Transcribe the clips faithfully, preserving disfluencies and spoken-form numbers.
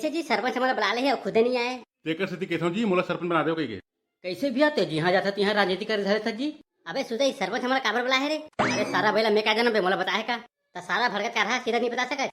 अच्छा जी, सरपंच हमला बला ले हे अउ खुदे नहीं आए। तेकर सेती कहिथंव जी, मोला सरपंच बना देव कहिके। कइसे भैया, तें जिहां जाथस तिहां राजनीति करे धरे हस जी? अबे सुतई, सरपंच हमला काबर बला हे रे? अरे सारा बइला, मैं का जानंव बे, मोला बताहूं का? त सारा भड़कत का रहा, सीधा नहीं बता सकत।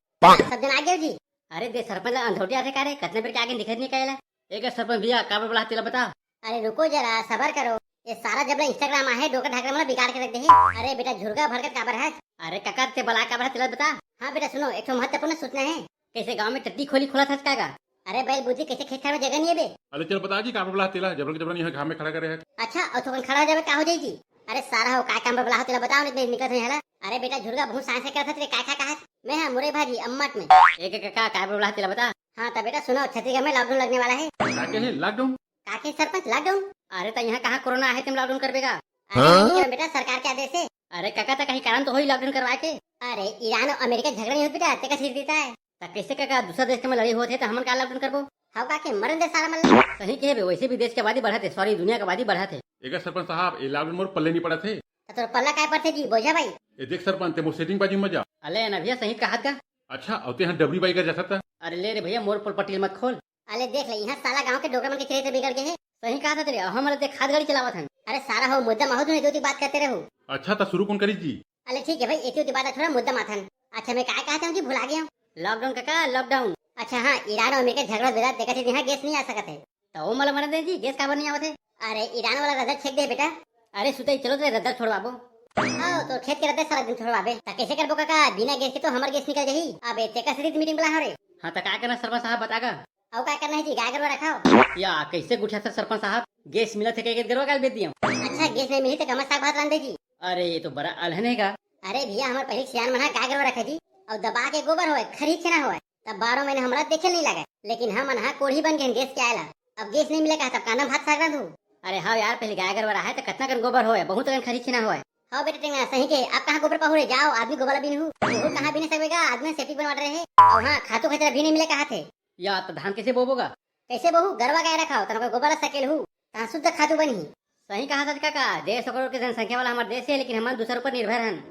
सब झन आ गेव जी। अरे दे, सरपंच ला अंधौटी आथे का रे? कतना बेर के आगे दिखत नहीं का एला। ए गा सरपंच भैया, काबर बला हे तेला बता। अरे रुको जरा, सबर करो। ये सारा जब ले Instagram आहे, डोकरा ढाकरा मन ला बिगाड़ के रख दे हे। अरे बेटा झुरगा, भड़कत काबर हस? अरे कका, तें बला काबर हस तेला बता। हाँ बेटा सुनो, एक ठो महत्वपूर्ण सूचना हे। कइसे, गांव में टट्टी खोली खोलत हस का गा? अरे बैल बुद्धि, कइसे खेत खार में जगह नहीं हे बे? अरे चल बता जी, काबर बला हे तेला, जबरन के जबरन इहां घाम में खड़ा करे हस। अच्छा, अउ थोकन खड़ा हो जाबे का हो जाही जी? अरे सारा हो, काय काम बर बला हस तेला बताव, नहीं त मैं निकलत हंव इहां ला। अरे बेटा झुरगा, बहुत सांस करत हस रे, काय खा का हस? मैं हा मुरई भाजी अम्मट में। ए गा कका, काबर बला हे तेला बता। हाँ त बेटा सुनो, छत्तीसगढ़ में lockdown लगने वाला हे। का कहे lockdown? का कहे सरपंच, lockdown? अरे त इहां कहां कोरोना आहे तेम lockdown करबे गा? अरे नहीं बेटा, सरकार के आदेश हे। अरे कका, त कहीं कारण तो होही lockdown करवाए के। अरे ईरान अउ अमेरिका झगड़ा नहीं होत बेटा, तेकर सेती हे। त कइसे कका, दूसरा देश के में लड़ई होत हे त हमन का lockdown करबो? हव का के, मरन दे सारा मन ला। सही कहे बे, वइसे भी देश के आबादी बढ़त हे, sorry, दुनिया के आबादी बढ़त हे। ए गा सरपंच साहब, ये lockdown मोर पल्ले नहीं पड़त हे। त तोर पल्ला काय पड़थे जी, बोझा भाई? ए देख सरपंच, तें मोर setting बाजी में मत जा। अले ना भैया, सही कहत गा। अच्छा, अउ तें हा डबरी बाई कर जाथस त? अरे ले रे भैया, मोर पोल पटील मत खोल। अले देख ले, इहां साला गांव के डोकरा मन के चरित्र बिगड़ गे हे। सही कहत हस रे, अउ हमन ला देख खाद गाड़ी चलावत हन। अरे सारा हो, मुद्दा म आव, तुमन एती ओती बात करते रहो। अच्छा, त शुरू कोन करिस जी? अले ठीक हे भाई, एती ओती बात ला छोड़ा, मुद्दा म आथन। अच्छा, मैं काय कहत हंव जी, भुला गे हंव। Lockdown कका, lockdown। अच्छा हाँ, ईरान अउ अमेरिका झगड़ा होत हे बेटा, तेकर सेती इहां गैस नहीं आ सकत हे। त ओ मोला मरन दे जी, गैस काबर नहीं आवत हे? अरे ईरान वाला रद्दा छेंक दे बेटा। अरे सुतई, चलो तें रद्दा छोड़वाबो। हव, तोर खेत के रद्दा सारा दिन छोड़वाबे। त कइसे करबो कका, बिना गैस के तो हमर गैस निकल जाही। अबे तेकर सेती meeting बला हव रे। हाँ त का करना सरपंच साहब, बता गा। अउ का करना हे जी, गाय गरवा रखव। या कइसे गोठियाथस सरपंच साहब, गैस मिलत हे कहिके गरवा काबर बेच दिहव। अच्छा, गैस नहीं मिलही त कम साग भात रांध दे जी। अरे ये तो बड़ा अलहन हे गा। अरे भैया, हमर पहिली सियान मन हा गाय गरवा रखे जी, अउ दबा के गोबर होवय, खरही छेना होवय, त बारह महीना हमला देखे नहीं लागय। लेकिन हमन हा कोढ़ी बन गे हन गैस के आय ला। अब गैस नहीं मिले कहा, तब कांदा भात साग रांधहू। अरे हव यार, पहिली गाय गरवा रहे त कतना कन गोबर होवय, बहुत कन खरही छेना होवय। हव बेटा टेंगना, सही कहे, अब कहां गोबर पाहू रे, जाव आदमी गोबर ला बिनहू। ओहू कहां बिने सकबे गा, आदमी सेप्टिक बनवा डरे हे। अउ हाँ, खातू कचरा भी नहीं मिले कहाथे। या त धान कइसे बोबो गा? कइसे बोहू, गरवा गाय रखव, तहां गोबर ला सकेलहू, तहां शुद्ध खातू बनही। सही कहत हस कका, डेढ़ सौ करोड़ के जनसंख्या वाला हमर देश हे, लेकिन हमन दूसर ऊपर निर्भर हन।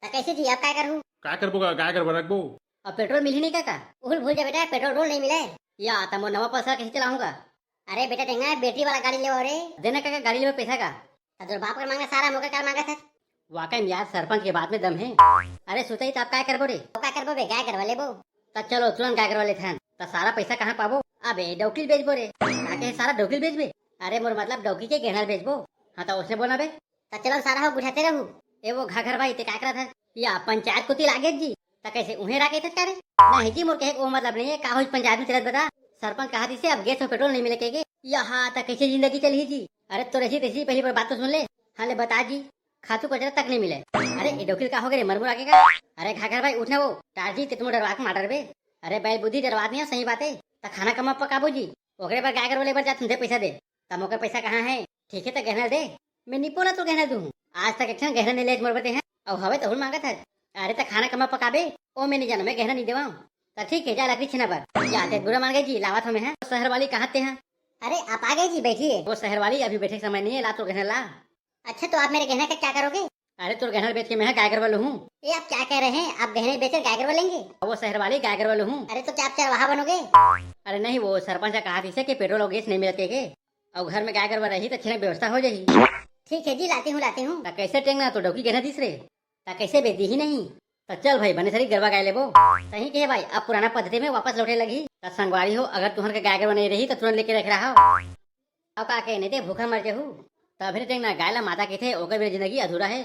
त कइसे जी, अब काय करहू? काय करबो गा, गाय गरवा रखबो। अब पेट्रोल मिलही नहीं कका? उहू ल भूल जा बेटा, पेट्रोल रोल नहीं मिले। या त मोर नवा पल्सर कइसे चलाहूं गा? अरे बेटा टेंगना, बैटरी वाला गाड़ी लेवव रे। दे ना कका, गाड़ी लेवव पैसा का। त तोर बाप कर मांगना सारा, मोकर कार मांगत हस। वाकई में यार, सरपंच के बात में दम हे। अरे सुतई, त अब काय करबो रे? त काय करबो बे, गाय गरवा लेबो। त चलो तुरंत गाय गरवा लेथन। त सारा पैसा कहां पाबो? अबे डौकी ल बेचबो रे। का कहे सारा, डौकी ल बेचबे? अरे मोर मतलब डौकी के गहना ल बेचबो। हाँ त ओसने बोल ना बे। त चलो सारा हो, गोठियाते रहू। ए वो घाघर भाई, तें का करत हस? या पंचायत कोती लागे जी। त कइसे उहें राखे थस का रे? नहीं जी, मोर कहे के ओ मतलब नहीं हे, का होइस पंचायत में चलत बता। सरपंच कहत रिहिसे अब गैस अउ पेट्रोल नहीं मिले कहिके। या हाँ, त कइसे जिंदगी चलही जी? अरे तोर अइसी तइसी पहिली बार बात तो सुन ले। हाँ ले बता जी, खातू कचरा तक नहीं मिले। अरे ए डौकी ल का हो गे रे, मरमुर आगे का? अरे घाघर भाई उठ ना वो, टार जी तें तो मोर डरवा के मार डरबे। अरे बैल बुद्धि, डरवात नहीं हंव, सही बात हे। त खाना कमा पकाबो जी, ओकरे बर गाय गरवा ले बर जाथन, दे पैसा दे। त मोकर पैसा कहां हे? ठीक हे त गहना दे। मैं निपोला तो गहना दूहूं। आज तक एक ठन गहना नहीं लेस मोर बर तें हा। अउ हवे तहूं ल मांगत हस। अरे त खाना कमा पकाबे? ओ मैं नहीं जानंव, मैं गहना नहीं देवंव। त ठीक हे, जा लकड़ी छीना बर। या तें बुरा मान गे जी, लावत हंव मैं हा। शहर वाली कहां तें हा? अरे आप आ गए जी, बैठिए। वो शहर वाली, अभी बैठे के समय नहीं हे, ला तोर गहना ला। अच्छा, तो आप मेरे गहना का क्या करोगे? अरे तोर गहना ल बेच के मैं हा गाय गरवा लूहूं। ये आप क्या कह रहे हैं? आप गहने बेचकर गाय गरवा लेंगे? वो शहर वाली, गाय गरवा लूहूं। अरे तो क्या आप चरवाहा बनोगे? अरे नहीं, वो सरपंच ह कहत रिहिसे कि पेट्रोल अउ गैस नहीं मिलत कहिके, अउ घर में गाय गरवा रही त छेना के व्यवस्था हो जाही। ठीक है जी, लाती हूँ, लाती हूँ। त कइसे टेंगना, तोर डौकी गहना दिस रे? त कइसे बे, दिही नहीं? त चल भाई, बने सरी गरवा गाय लेबो। सही कहे भाई, अब पुराना पद्धति में वापस लौटे लगही। त संगवारी हो, अगर तुंहर के गाय गरवा नहीं रही त तुरंत लेके रख रहा हो। अउ का के, नहीं ते भूखा मर जहू। तभे टेंगना, गाय ला माता कहिथे, ओकर बिना जिंदगी अधूरा हे।